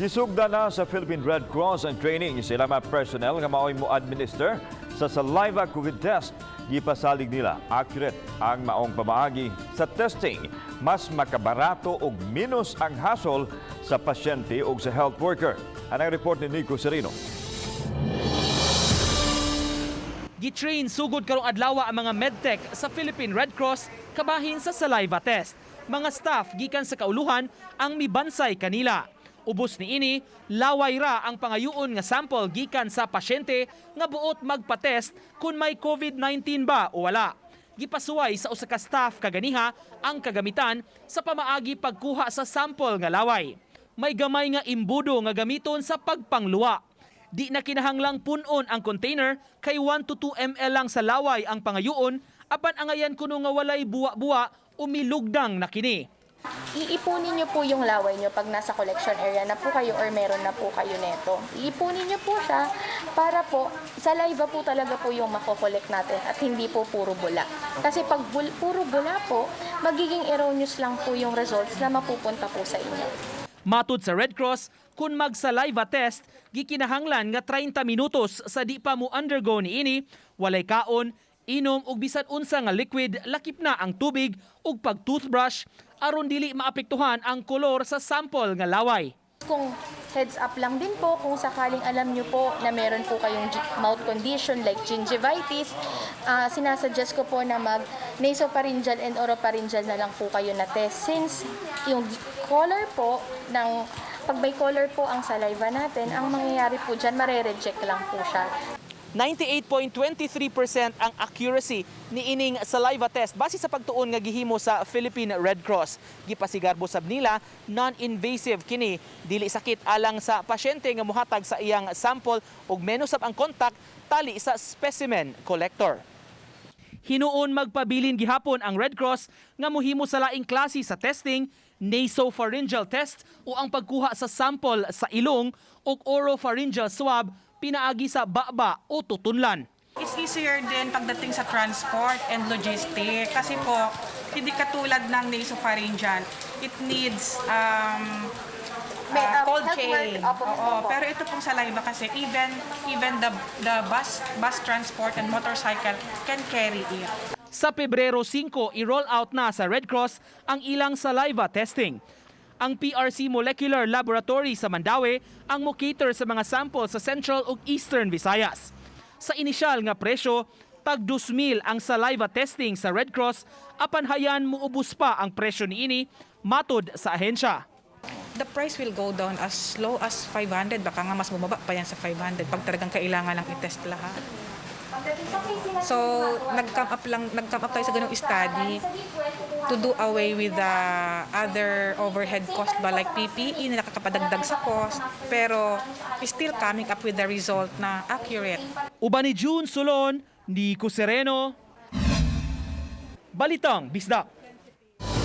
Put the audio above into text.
Gisugda na sa Philippine Red Cross ang training sa ilang mga personnel nga mao'y mo administer sa saliva COVID test. Gipasalig nila accurate ang maong pamaagi sa testing. Mas makabarato og minus ang hasol sa pasyente o sa health worker. Anang report ni Nico Serino. Gitrain sugod karong adlaw ang mga medtech sa Philippine Red Cross kabahin sa saliva test. Mga staff gikan sa kauluhan ang mibansay kanila. Ubos niini, laway ra ang pangayuon nga sample gikan sa pasyente nga buot magpa-test kung may COVID-19 ba o wala. Gipasuway sa usa ka staff kaganiha ang kagamitan sa pamaagi pagkuha sa sample nga laway. May gamay nga imbudo nga gamiton sa pagpangluwa. Di na kinahanglang punon ang container kay 1 to 2 ml lang sa laway ang pangayuon, apan angayan kuno nga walay buwa-buwa, umilugdang na kini. Iipunin niyo po yung laway niyo pag nasa collection area na po kayo or meron na po kayo neto. Iipunin niyo po siya para po saliva po talaga po yung makokolek natin at hindi po puro bula. Kasi pag puro bula po, magiging erroneous lang po yung results na mapupunta po sa inyo. Matud sa Red Cross, kung mag-saliva test, gikinahanglan nga 30 minutos sa di pa mo undergo niini, walay kaon, inom ug bisan unsa nga liquid, lakip na ang tubig ug pag-toothbrush aron dili maapektuhan ang kolor sa sample nga laway. Kung heads up lang din po, kung sakaling alam nyo po na meron po kayong mouth condition like gingivitis, sinasuggest ko po na mag nasopharyngeal and oropharyngeal na lang po kayo na test, since yung color po ng pag may color po ang saliva natin, ang mangyayari po dyan, mare-reject lang po siya. 98.23% ang accuracy ni ining saliva test base sa pagtuon nga gihimo sa Philippine Red Cross. Gipasigarbo sab nila non-invasive kini, dili sakit alang sa pasyente nga mohatag sa iyang sample ug menos sab ang contact tali sa specimen collector. Hinuon magpabilin gihapon ang Red Cross nga mohimo sa laing klase sa testing, nasopharyngeal test o ang pagkuha sa sample sa ilong, ug oropharyngeal swab pinaagi sa baba o tutunlan. It's easier din pagdating sa transport and logistic kasi po hindi katulad ng nasopharyngeal. It needs May, cold health chain. work, opo, Oo, opo. pero ito pong saliva kasi even the bus transport and motorcycle can carry it. Sa Pebrero 5, i-roll out na sa Red Cross ang ilang saliva testing. Ang PRC Molecular Laboratory sa Mandaue ang mo-cater sa mga sample sa Central ug Eastern Visayas. Sa inisyal nga presyo, tag 2,000 ang saliva testing sa Red Cross, apan hayan muubos pa ang presyo niini matod sa ahensya. The price will go down as low as 500. Baka nga mas bumaba pa yan sa 500 pag talagang kailangan lang i-test lahat. So, nag-come up tayo sa ganung study to do away with the other overhead cost ba, like PPE na nakakapadagdag sa cost, pero still coming up with the result na accurate. Uban ni June Solon, Nico Sereno, Balitang Bisdak.